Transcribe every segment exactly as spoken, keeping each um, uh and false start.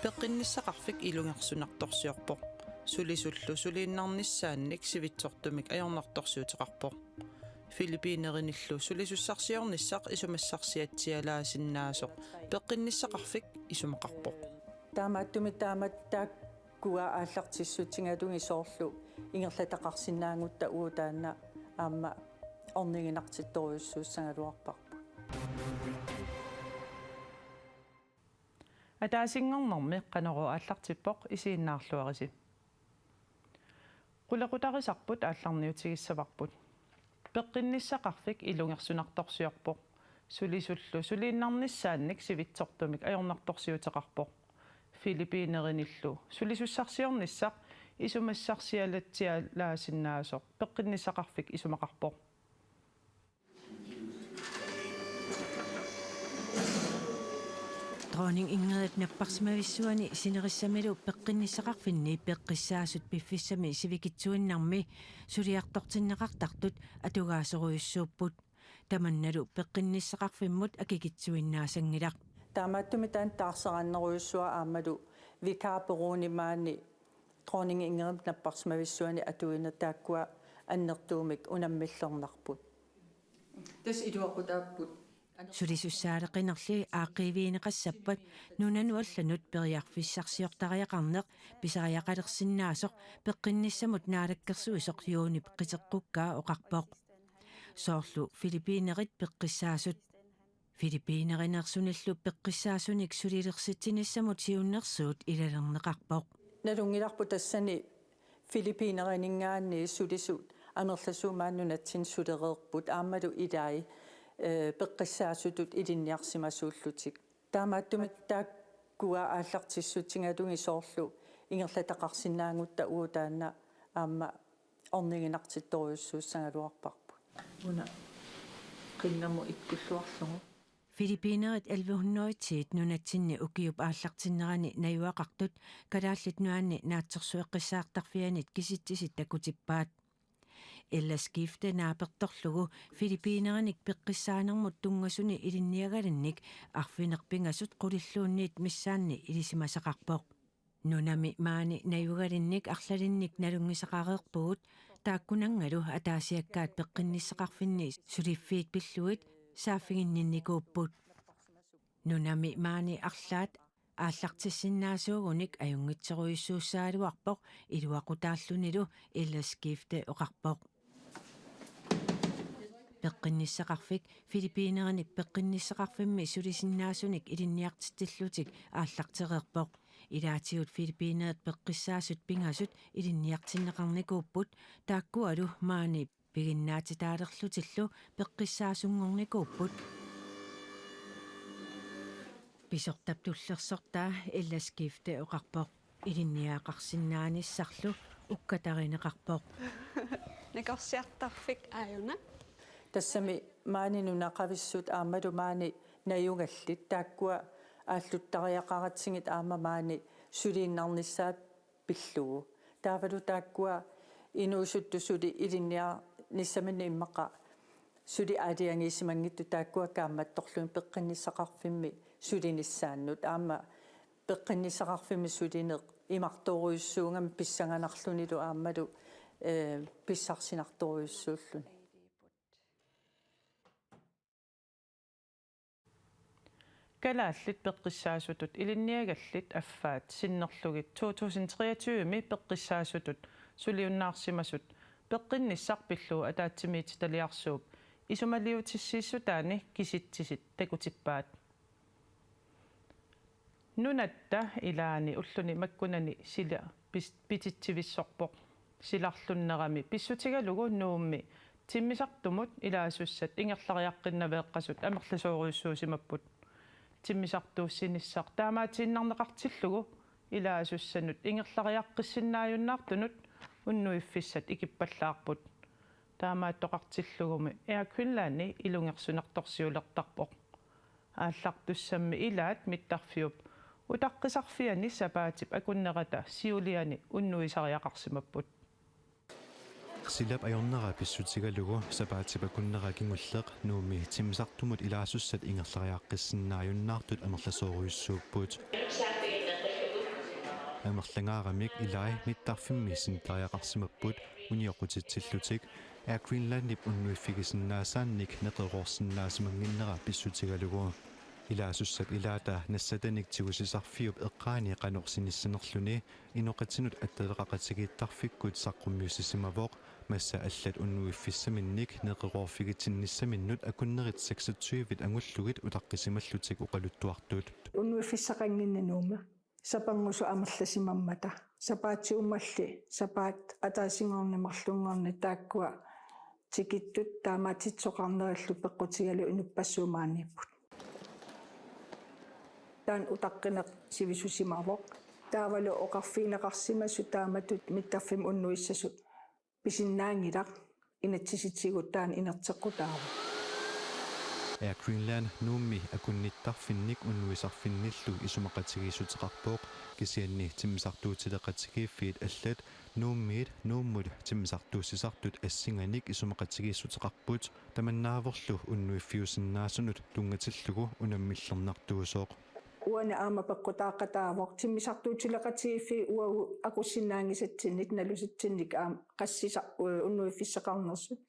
Peqqinnissaqarfik ilungersunartorsiorpoq. Sulisullu suliinnarnissaannik sivitsortumik ajornartorsiuteqarpoq. Filippinerinillu sulisussarsiornissaq isumassarsiatsialaassinnaasoq peqqinnissaqarfik isumaqarpoq. Taamaattumik taamatut taakkua aallartissutigalugit soorlu ingerlataqarsinnaagutta uagut taanna aamma orniginartittorujussuussagaluarparput. Ataasinngornermi Qanorooq aallartippoq, isiginnaarluarisi. Qulequtarisarput aallarniutigissavarput. Peqqinnissaqarfik ilungersunartorsiorpoq. Sulisullu suliinnarnissaannik sivitsortumik ajornartorsiuteqarpoq. Filippinerinillu sulisussarsiornissaq isumassarsiatsialaassinnaasoq peqqinnissaqarfik isumaqarpoq. Dronning Ingridip napparsimavissuani sinerissamilu peqqinnissaqarfinni peqqissaasut piffissami sivikitsuinnarmi suliartortinneqartartut atugaasorujussuupput. Tamannalu peqqinnissaqarfimmut akikitsuinnaasanngilaq. Taamaattumik taanna taarseraannerujussuaq aammalu vikarbureauni maani Dronning Ingridip napparsimavissuani atuineq taakkua annertuumik unammillernarput. Tassa iluaqutaapput. Sulisussaaleqinerli aaqqiivigineqassappat nunanut allanut periarfissarsiortariaqarneq pisariaqalersinnaasoq peqqinnissamut naalakkersuisoq Juunip Qiteqqukkaa oqarpoq. Soorlu Filippinerit peqqissaasut. Filippinerinersunillu peqqissaasunik sulilersitsinissamut siunnersuut ilalerneqarpoq. Nalunngilarput tassani Filippinerininngaanniit sulisut amerlasuut maani nunatsinni sulereerput aammalu ilai, eh, peqqissaasutut ilinniarsimasuullutik. Taamaattumik taakkua aallartissutigalugit soorlu ingerlataqarsinnaagutta uagut taanna aamma orniginartittorujussuussagaluarparput. Una qinnamut ikkulluarlugu. Filippinerit elleve hundrede ti nunatsinni ukiup aallartinnerani najugaqartut Kalaallit Nunaanni Naatsorsueqqissaartarfianit kisitsisit takutippaat. Ella Skifte naapertorlugu Filippinerinik peqqissaanermut tunngasuni ilinniagalinnik arfineq-pingasut qulilluunniit missaanni ilisimasaqarpoq. Nunami maani najugalinnik arlalinnik nalunngisaqareerpugut, taakkunanngalu ataasiakkaat peqqinnissaqarfinni suliffiit pillugit saaffiginninnikuupput. Nunami maani arlaat aallartissinnaasuugunik ajunngitsorujussuussagaluarpoq iluaqutaallunilu, Ella Skifte oqarpoq. Peqqinnissaqarfik Filippinerinik peqqinnissaqarfimmi sulisinnaasunik ilinniartitsillutik aallartereerpoq. Ilaatigut Filippinerit peqqissaasut pingasut ilinniartinneqarnikuupput, taakkualu maani piginnaatitaalerlutillu peqqissaasunngornikuupput. Pisortap tullersortaa Ella Skifte oqarpoq. Ilinniagaqarsinnaanissarlu ukkatarineqarpoq. Nakorsiartarfik aajuna. Tassami maani nunaqavissut aammalu maani najugallit taakkua aalluttariaqaratsigit aamma maani suliinnarnissaa pillugu. Taavalu taakkua inuusuttut suli ilinniarnissaminnik immaqa suli aalajangiisimanngitsut taakkua kaammattorlugit peqqinnissaqarfimmi sulinissaannut aamma peqqinnissaqarfimmi sulineq imartoorujussuugami pissanganarlunilu aammalu, eh, pissarsinartorujussuulluni. Kalaallit peqqissaasutut ilinniagallit affaat sinnerlugit to tusind treogtyve-mi peqqissaasutut suliunnaarsimasut peqqinnissaq pillugu ataatsimiititaliarsuup isumaliutissiissutaani kisitsisit takutippaat. Nunatta ilaani ulluni makkunani sila pis-, pititsivissorpoq. Silarlunnerami pissutigalugu Nuummi timmisartumut ilaasussat ingerlariaqqinnaveeqqasut amerlasoorujussuusimapput. Timmisartuussinissaq taamaatiinnarneqartillugu ilaasussanut ingerlariaqqissinnaajunnaartunut unnuiffissat ikippallaarput. Taamaattoqartillugumi Air Greenlandi ilungersunartorsiulertarpoq. Aallartussammi ilaat mittarfiup utaqqisarfiani sapaatip akunnerata siuliani unnuisariaqarsimapput. Silap ajornera pissutigalugu sapaatip akunnera kingulleq Nuummi timmisartumut ilaasussat ingerlariaqqissinnaajunnaartut amerlasoorujussuupput. amerlangaaramik ilai mittarfimmi sinnittariaqarsimapput unioqqutitsillutik Air Greenlandip unnuiffigisinnaasaannik neqeroorsinnaasimannginnera pissutigalugu. Ilaasussap ilaata nassatanik tigusisarfiup eqqaani qanoq sinissanerluni inoqatinut attaveqaqatigiittarfikkut saqqummiussisimavoq, massa allat unnuiffissaminnik neqeroorfigitsinissaminnut akunnerit seksogtyvit angullugit utaqqisimallutik oqaluttuartut. Unnuiffissaqannginneq Nuummi. Saperngusoq amerlasimammata. Sapaatiummalli, sapaat ataasinngorneq marlunngorneq taakkua tikittut taamaatitsisoqarnerillu peqqutigalugu inuppassuit maaniipput. Taanna utaqqineq sivisusimavoq. Taavalu oqarfigineqarsimasut taamatut mittarfimmik unnuissasut pisinnaanngilaq, inatsisitigut taanna inerteqqutaavoq. Air Greenland Nuummi akunnittarfinnik unnuisarfinnillu isumaqatigiissuteqarpoq, kisianni timmisartuutileqatigiiffiit allat Nuummiit Nuummut timmisartuussisartut assinganik isumaqatigiissuteqarput, tamannaavorlu unnuiffiusinnaasunut tunngatillugu unammillernartuusoq. Uani aamma peqqutaaqataavoq timmisartuutileqatigiiffiit uagut aqussinnaanngisatsinnik, nalusatsinnik aamma qassisa-, u-, unnuiffissaqarnersut.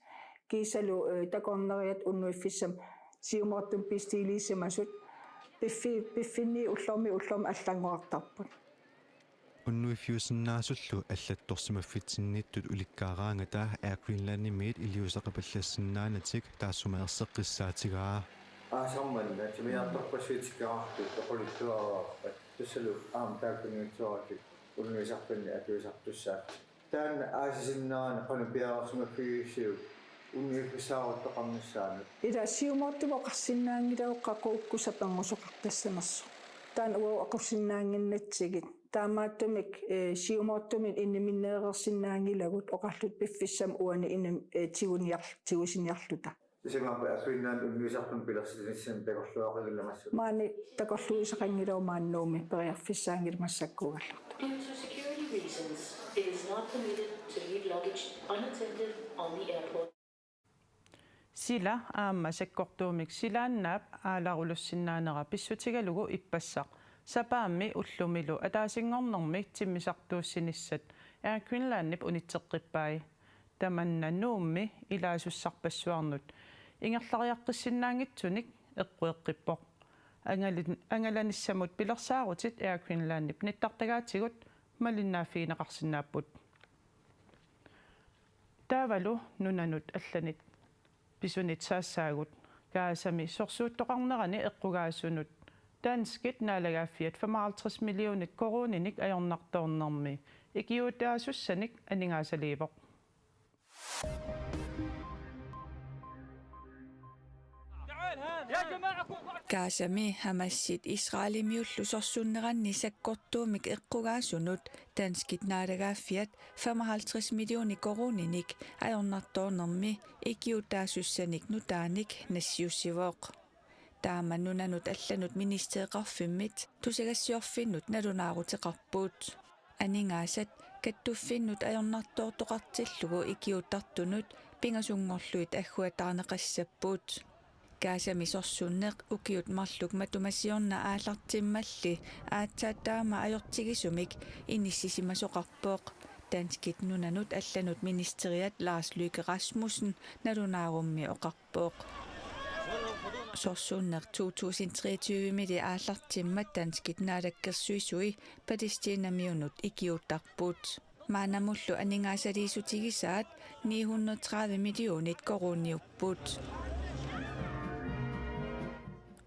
Kiisalu, eh, takornariat unnuiffissamik siumoortumik bestillisimasut. Piffi-, piffinni ullormi ullormi allanngorartarput. Unnuiffiusinnaasullu allattorsimaffitsinnitut ulikkaaraangata Air Greenlandimiit iliuuseqapallassinnaanatik taassuma erseqqissaatigaa. Aasarmanna timmisartorpassuit tikeraartut oqaluttuaraarput, tassalu aamma taakkunannguatsinni unnuisarfinni atuisartussaapput. Taanna aasisinnaanera qanoq piareersimaffigigissiuk unnuiffissaaruttoqarnissaanut? Ila siumoortumik oqarsinnaanngilaq qaqugukkut saperngusoqartassanersoq. Taanna uagut aqussinnaannginnatsigit. Taamaattumik, eh, siumoortumik inniminneereersinnaanngilagut oqarluta piffissami uani inam-, eh, tiguniar-, tigusiniarluta. Tassa imaappoq Air Greenland unnuisarfimmi pilersitinissannut takorluuinnarlugu. Maani takorluuisoqanngilaq, maani Nuummi periarfissaanngilaq massakkuugallartoq. Due to security reasons, it is not permitted to leave luggage unattended on the airport. Sila aamma sakkortuumik silaannaap aalarulussinnaanera pissutigalugu ippassaq sapaammi ullumilu ataasinngornermi timmisartuussinissat Air Greenlandip unitseqqippai. Tamanna Nuummi ilaasussarpassuarnut ingerlariaqqissinnaanngitsunik eqqueqqippoq. Angalin-, angalanissamut pilersaarutit Air Greenlandip nittartagaatigut malinnaaffigineqarsinnaapput. Taavalu nunanut allanit pisunit saassaagut. Gazami sorsuuttoqarnerani eqqugaasunut danskit naalagaaffiat femoghalvtreds millionit koruuninik ajornartoornermi ikiuuttaasussanik aningaasaliivoq. Gazami Hamasit Israelimiullu sorsunneranni sakkortuumik eqqugaasunut danskit naalagaaffiat femoghalvtreds millioner koruuninik ajornartoornermi ikiuuttaasussanik nutaanik nassiussivoq. Taama nunanut allanut ministereqarfimmit tusagassiorfinnut nalunaaruteqarput. Aningaasat kattuffinnut ajornartoortoqartillugu ikiuuttartunut pingasunngorlugit agguataarneqassapput. Gazami sorsunneq ukiut marluk matuma siorna aallartimmalli aatsaat taama ajortigisumik inissisimasoqarpoq. Danskit nunanut allanut ministeriat Lars Løkke Rasmussen nalunaarummi oqarpoq. Sorsunneq to tusind treogtyve-mili aallartimmat danskit naalakkersuisui Palæstinamiunut ikiuuttarput. Maannamullu aningaasaliissutigisaat ni hundrede tredive millionit koruuniupput.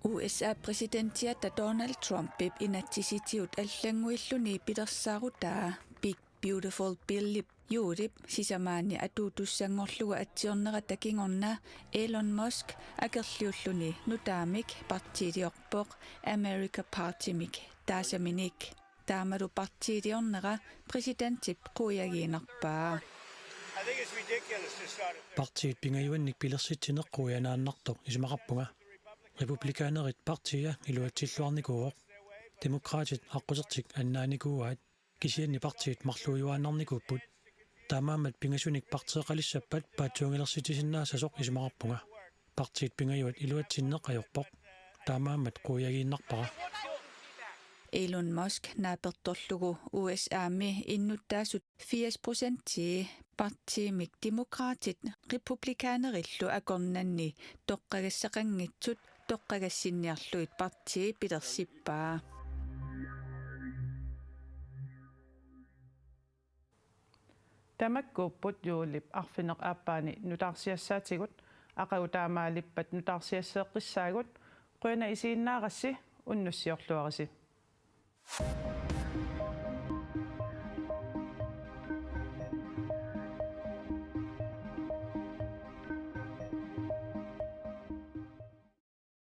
U S A-p præsidentiata Donald Trumpip inatsisitigut allannguilluni pilersaarutaa Big Beautiful Billip juulip sisamaanni atuuttussanngorlugu atsiornerata kingorna Elon Musk akerliulluni nutaamik partiiliorpoq America Partymik taasaminik. Taamalu partiiliornera præsidentip quiagiinnarpaa. Partiit pingajuannik pilersitsineq quianaannartoq isumaqarpunga. Republikanerit partia iluatsilluarnikuuvoq. Demokraatit aqqusertik annaanikuuaat, kisianni partiit marluujuaannarnikuupput. Taamaammat pingasunik partiiqalissappat paatsuungilersitsisinnaasasoq isumaqarpunga. Partiit pingajuat iluatsinneq ajorpoq. Taamaammat quiagiinnarpara. Elon Musk naapertorlugu U S A-mi innuttaasut firs procentii partiimik Demokraatit republikanerillu akornanni toqqagassaqanngitsut toqqagassinniarlugit partii pilersippaa. Tamakkuupput juulip arfineq-aappaani nutaarsiassaatigut, aqagu taamaalippat nutaarsiasseeqqissaagut, qujanaq isiginnaarassi, unnussiorluarisi.